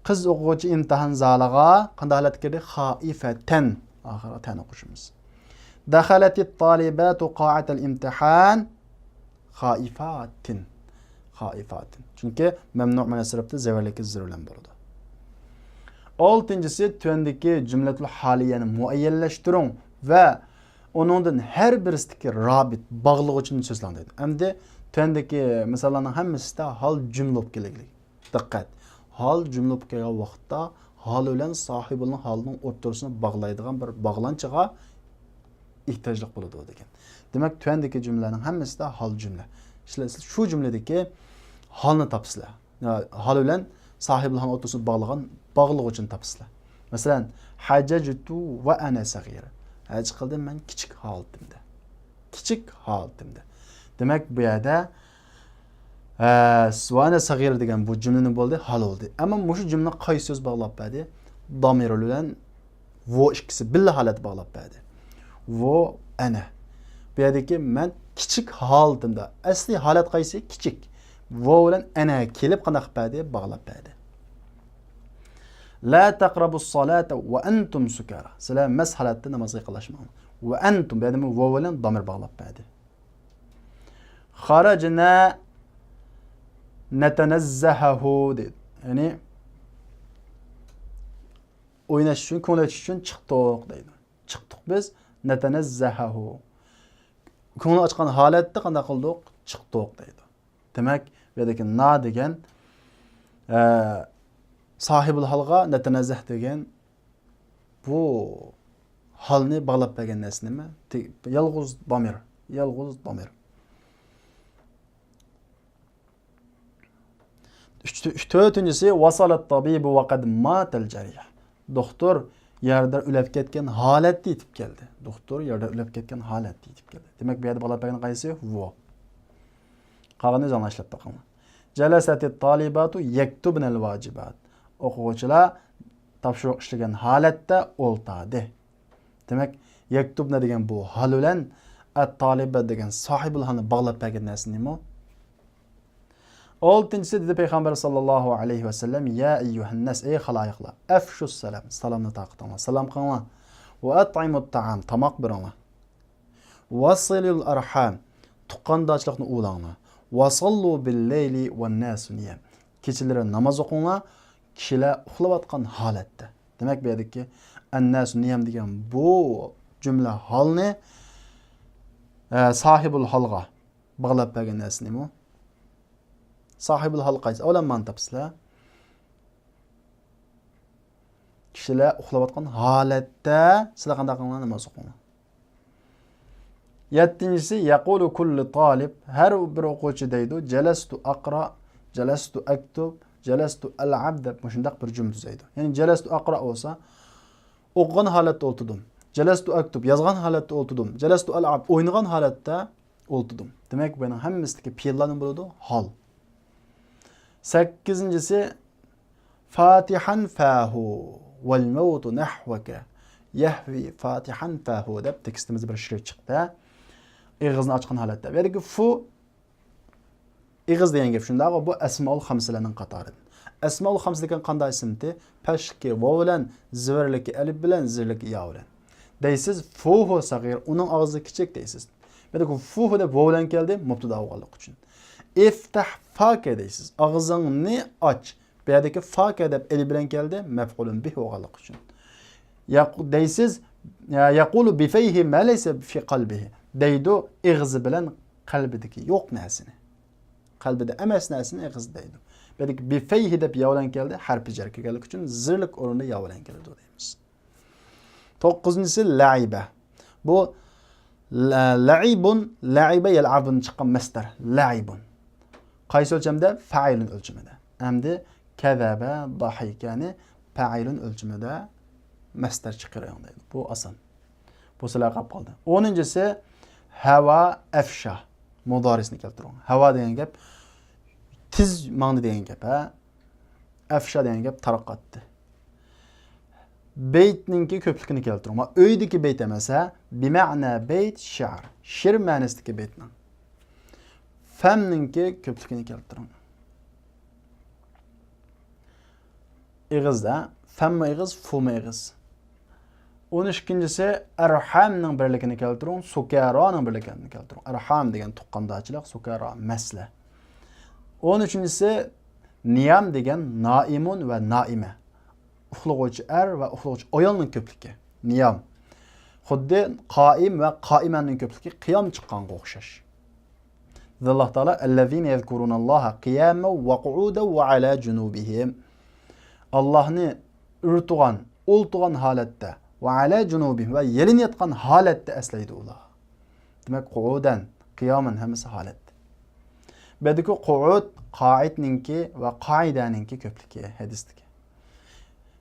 قىز ئوقۇغۇچى ئىمتىھان زالىغا قانداق ھالەتتە كىردى؟ خائىفەتەن. ئاخىرىغا تەن قوشىمىز. دەخەلەتىت تالىبەتۇ قائەتەل ئىمتىھان. خائىفاتىن. خائىفاتىن. چۈنكى مەمنۇ مەنئى سەرپتە زەۋەرلىكى زىر بىلەن بولىدۇ. ئالتىنچىسى، تۆۋەندىكى جۈملەتۇل ھالىيەنى مۇئەييەنلەشتۈرۈڭ ۋە ئۇنىڭدىن ھەر بىرسىدىكى رابىت، باغلىغۇچىنى سۆزلەڭ دەيدۇ. ئەمدى تۆۋەندىكى مىساللارنىڭ ھەممىسىدە ھال جۈملە بولۇپ كېلىدۇ. دىققەت! ھال جۈملە بولۇپ كەلگەن ۋاقىتتا ھال بىلەن ساھىبۇلنىڭ ھالىنىڭ ئوتتۇرىسىنى باغلايدىغان بىر باغلانچىغا ئېھتىياجلىق بولىدۇ دېگەن. دېمەك، تۆۋەندىكى جۈملىلەرنىڭ ھەممىسىدە ھال جۈملە. شۇ جۈملىدىكى ھالنى تاپىسىلەر. ھال بىلەن ساھىبۇل ھالنىڭ ئوتتۇرىسىنى باغلىغان باغلىغۇچىنى تاپىسىلەر. مەسىلەن، ھەجەجتۇ ۋە ئەنە سەغىر. ھەج قىلدىم مەن كىچىك ھالىتىمدە. كىچىك ھالىتىمدە. دېمەك، بۇ يەردە، ھە، ۋە ئەنە سەغىر دېگەن بۇ جۈملىنى بولدى، ھال بولدى. ئەمما مۇشۇ جۈملىنى قايسى سۆز باغلاپ بەردى؟ دامىر بىلەن ۋو ئىككىسى بىللە ھالەتتە باغلاپ بەردى. ۋو، ئەنە. بۇ يەردىكى مەن كىچىك ھالىتىمدە. ئەسلى ھالەت قايسى؟ كىچىك. ۋو بىلەن ئەنە كېلىپ قانداق قىلىپ بەردى؟ باغلاپ بەردى. لا تقربوا الصلاة وأنتم سكارى. سىلەر مەست ھالەتتە نامازغا يېقىنلاشماڭلار. ۋە ئەنتۇم، بۇ يەردىمۇ ۋو بىلەن دامىر باغلاپ بەردى. خرجنا نتنزه دەيدۇ. يەنى ئويناش ئۈچۈن، كۆڭۈل ئېچىش ئۈچۈن چىقتۇق دەيدۇ. چىقتۇق بىز، نتنزه. كۆڭۈل ئاچقان ھالەتتە قانداق قىلدۇق؟ چىقتۇق دەيدۇ. دېمەك، بۇ يەردىكى نا دېگەن، ئە، ساھىبۇل ھالغا نتنزه دېگەن بۇ ھالنى باغلاپ بەرگەن نەرسە نېمە؟ تى-، يالغۇز دامىر. يالغۇز دامىر. ئۈچ-، ئۈچ-، تۆتىنچىسى، ۋاسالەت تابىبۇ ۋە قەد ماتەل جەرىھ. دوختۇر يارىدار ئۆلۈپ كەتكەن ھالەتتە يېتىپ كەلدى. دوختۇر يارىدار ئۆلۈپ كەتكەن ھالەتتە يېتىپ كەلدى. دېمەك، بۇ يەردە باغلاپ بەرگەن قايسى؟ ۋو. قالغىنىنى ئۆزۈڭلار ئىشلەپ بېقىڭلار. جەلەسەتىت تالىباتۇ يەكتۇبنەل ۋاجىبات. ئوقۇغۇچىلار تاپشۇرۇق ئىشلىگەن ھالەتتە ئولتاردى. دېمەك، يەكتۇبنە دېگەن بۇ ھال بىلەن ئەت تالىبە دېگەن ساھىبۇل ھالنى باغلاپ بەرگەن نەرسە نېمە؟ ئالتىنچىسى، دېدى پەيغەمبەر ساللاللاھۇ ئەلەيھى ۋەسەللەم، يا ئەييۇھەنناس، ئەي خالايىقلار، ئەفشۇس سالام، سالامنى تارقىتىڭلار، سالام قىلىڭلار. ۋە ئەتئىمۇت تائام، تاماق بېرىڭلار. ۋەسىلۇل ئەرھام، تۇغقاندارچىلىقنى ئۇلاڭلار. ۋەسەللۇ بىللەيلى ۋەنناسۇ نىيام. كېچىلىرى ناماز ئوقۇڭلار، كىشىلەر ئۇخلاۋاتقان ھالەتتە. دېمەك، بۇ يەردىكى ئەنناسۇ نىيام دېگەن بۇ جۈملە ھالنى، ئە، ساھىبۇل ھالغا باغلاپ بەرگەن نەرسە نېمە؟ ساھىبۇل ھال قايسى؟ ئەۋلەن مانا تاپىسىلەر. كىشىلەر ئۇخلاۋاتقان ھالەتتە سىلەر قانداق قىلىڭلار؟ ناماز ئوقۇڭلار. يەتتىنچىسى، يەقۇلۇ كۇللۇ تالىب، ھەر بىر ئوقۇغۇچى دەيدۇ، جەلەستۇ ئەقرا، جەلەستۇ ئەكتۇب، جەلەستۇ ئەلئەب دەپ مۇشۇنداق بىر جۈملە تۈزەيدۇ. يەنى جەلەستۇ ئەقرا بولسا، ئوقۇغان ھالەتتە ئولتۇردۇم. جەلەستۇ ئەكتۇب، يازغان ھالەتتە ئولتۇردۇم. جەلەستۇ ئەلئەب، ئوينىغان ھالەتتە ئولتۇردۇم. دېمەك، بۇنىڭ ھەممىسىدىكى پېئىللار نېمە بولىدۇ؟ ھال. سەككىزىنچىسى، فاتىھەن فاھۇ ۋەل مەۋتۇ نەھۋەكە يەھۋى فاتىھەن فاھۇ دەپ تېكىستىمىزدا بىر شېئىر چىقتى. ئېغىزنى ئاچقان ھالەتتە. بۇ يەردىكى فۇ ئېغىز دېگەن گەپ شۇنداقغۇ، بۇ ئەسمائۇل خەمسىلەرنىڭ قاتارىدىن. ئەسمائۇل خەمسىلىكىن قانداق ئىسىمتى؟ پەشلىكى ۋاۋ بىلەن، زىۋىرلىكى ئەلىپ بىلەن، زىرلىكى يا بىلەن. دەيسىز، فۇھۇ سەغىر، ئۇنىڭ ئاغزى كىچىك دەيسىز. بۇ يەردىكى فۇھۇ دەپ ۋاۋ بىلەن كەلدى، مۇبتەدا بولغانلىقى ئۈچۈن. ئىفتەھ فاكە دەيسىز، ئاغزىڭنى ئاچ. بۇ يەردىكى فاكە دەپ ئەلىپ بىلەن كەلدى، مەفئۇلۇن بىھ بولغانلىقى ئۈچۈن. يەق-، دەيسىز، يەقۇلۇ بىفەيھى ما لەيسە فى قەلبىھى. دەيدۇ، ئېغىزى بىلەن قەلبىدىكى يوق نەرسىنى. قەلبىدە ئەمەس نەرسىنى ئېغىزدا دەيدۇ. بۇ يەردىكى بىفەيھى دەپ يا بىلەن كەلدى، ھەرپى جەر كەلگەنلىكى ئۈچۈن زىرلىك ئورنىدا يا بىلەن كېلىدۇ دەيمىز. توققۇزىنچىسى لەئىبە. بۇ لە-، لەئىبۇن، لەئىبە يەلئەبۇدىن چىققان مەسدەر. لەئىبۇن. قايسى ئۆلچەمدە؟ فەئىلۇن ئۆلچىمىدە. ئەمدى كەزەبە، ضحك، يەنى پەئىلۇن ئۆلچىمىدە مەسدەر چىقىرىڭ دەيدۇ. بۇ ئاسان. بۇ سىلەرگە قاپ قالدى. ئونىنچىسى ھەۋا، ئەفشا. مۇدارىسىنى كەلتۈرۈڭ. ھەۋا دېگەن گەپ تېز ماڭدى دېگەن گەپ، ھە؟ ئەفشا دېگەن گەپ تارقاتتى. بەيتنىڭكى كۆپلۈكىنى كەلتۈرۈڭ. ما ئۆيدىكى بەيت ئەمەس، ھە؟ بىمەنە بەيت شەئر. شېئىر مەنىسىدىكى بەيتنىڭ. فەمنىڭكى كۆپلۈكىنى كەلتۈرۈڭ. ئېغىزدا، فەممۇ ئېغىز، فۇمۇ ئېغىز. ئون ئىككىنچىسى ئەرھامنىڭ بىرلىكىنى كەلتۈرۈڭ، سۇكارانىڭ بىرلىكىنى كەلتۈرۈڭ. ئەرھام دېگەن تۇغقاندارچىلىق، سۇكارا مەسلە. ئون ئۈچىنچىسى نىيام دېگەن نائىمۇن ۋە نائىمە. ئۇخلىغۇچى ئەر ۋە ئۇخلىغۇچى ئايالنىڭ كۆپلۈكى. نىيام. خۇددى قائىم ۋە قائىمەننىڭ كۆپلۈكى قىيام چىققانغا ئوخشاش. ئاللا تائالا، الذين يذكرون الله قياما وقعودا وعلى جنوبهم. ئاللاھنى ئۆرتۇغان، ئولتۇرغان ھالەتتە، ۋە ئەلە جۇنۇبىھىم، ۋە يېلىنىۋاتقان ھالەتتە ئەسلەيدۇ ئۇلار. دېمەك، قۇئۇدەن، قىيامەن ھەممىسى ھالەت. بۇ يەردىكى قۇئۇد، قائىدنىڭكى ۋە قائىدەنىڭكى كۆپلۈكى ھەدىستىكى.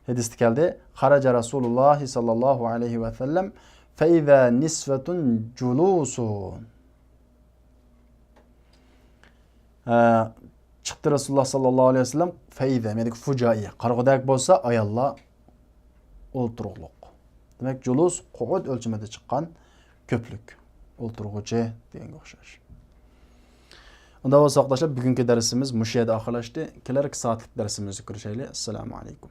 ھەدىستە كەلدى، خەرەجە رەسۇلۇللاھى ساللاللاھۇ ئەلەيھى ۋەسەللەم، فەئىزا نىسۋەتۇن جۇلۇسۇن. ھە، چىقتى رەسۇلۇللاھ ساللاللاھۇ ئەلەيھى ۋەسەللەم، فەئىزە، يەنى فۇجائىيە، قارىغۇدەك بولسا ئاياللار ئولتۇرۇقلۇق. دېمەك، جۇلۇس، قۇئۇد ئۆلچىمىدە چىققان كۆپلۈك. ئولتۇرغۇچى دېگەنگە ئوخشاش. ئۇنداق بولسا، ئاقداشلار، بۈگۈنكى دەرسىمىز مۇشۇ يەردە ئاخىرلاشتى. كېلەركى سائەتلىك دەرسىمىزدە كۆرۈشەيلى. ئەسسالامۇ ئەلەيكۇم.